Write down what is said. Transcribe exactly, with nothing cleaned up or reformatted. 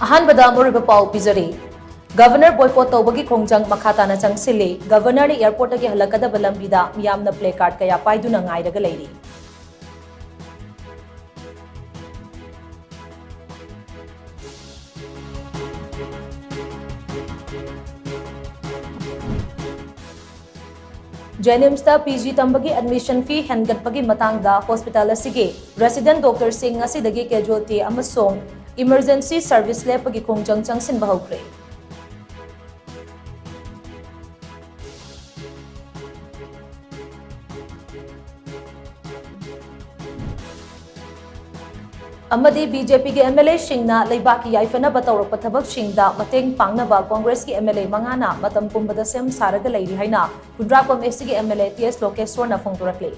ꯑꯍꯥꯟꯕꯗ ꯃꯔꯨꯑꯣꯏꯕ ꯄꯥꯎ ꯄꯤꯖꯔꯤ꯫ ꯒꯚꯔꯅꯔ ꯕꯣꯏꯀꯣꯠ ꯇꯧꯕꯒꯤ ꯈꯣꯡꯖꯪ ꯃꯈꯥ ꯇꯥꯅ ꯆꯪꯁꯤꯜꯂꯤ꯫ ꯒꯚꯔꯅꯔꯅ ꯑꯦꯌꯔꯄꯣꯔꯠꯇꯒꯤ ꯍꯜꯂꯛꯀꯗꯕ ꯂꯝꯕꯤꯗ ꯃꯤꯌꯥꯝꯅ ꯄ꯭ꯂꯦ ꯀꯥꯔꯗ ꯀꯌꯥ ꯄꯥꯏꯗꯨꯅ ꯉꯥꯏꯔꯒ ꯂꯩꯔꯤ꯫ ꯖꯦꯅꯤꯝꯁꯇ ꯄꯤ ꯖꯤ ꯇꯝꯕꯒꯤ ꯑꯦꯗꯃꯤꯁꯟ ꯐꯤ ꯍꯦꯟꯒꯠꯄꯒꯤ ꯃꯇꯥꯡꯗ ꯍꯣꯁꯄꯤꯇꯥꯜ ꯑꯁꯤꯒꯤ ꯔꯦꯁꯤꯗꯦꯟ ꯗꯣꯛꯇꯔꯁꯤꯡ ꯉꯁꯤꯗꯒꯤ ꯀꯦꯖꯨꯑꯦꯜꯇꯤ ꯑꯃꯁꯨꯡ ꯏꯃꯔꯖꯦꯟꯁꯤ ꯁꯔꯚꯤꯁ ꯂꯦꯞꯄꯒꯤ ꯈꯣꯡꯖꯪ ꯆꯪꯁꯤꯟꯕ ꯍꯧꯈ꯭ꯔꯦ꯫ ꯑꯃꯗꯤ ꯕꯤ ꯖꯦ ꯄꯤꯒꯤ ꯑꯦꯝ ꯑꯦꯜ ꯑꯦꯁꯤꯡꯅ ꯂꯩꯕꯥꯛꯀꯤ ꯌꯥꯏꯐꯅꯕ ꯇꯧꯔꯛꯄ ꯊꯕꯛꯁꯤꯡꯗ ꯃꯇꯦꯡ ꯄꯥꯡꯅꯕ ꯀꯣꯡꯒ꯭ꯔꯦꯁꯀꯤ ꯑꯦꯝ ꯑꯦꯜ ꯑꯦ ꯃꯉꯥꯅ ꯃꯇꯝ ꯄꯨꯝꯕꯗ ꯁꯦꯝ ꯁꯥꯔꯒ ꯂꯩꯔꯤ ꯍꯥꯏꯅ ꯈꯨꯟꯗ꯭ꯔꯥꯛꯄꯝ ꯑꯦꯁ ꯁꯤꯒꯤ M L A T S ꯂꯣꯀꯦꯁꯣꯔꯅ ꯐꯣꯡꯗꯣꯔꯛꯂꯤ꯫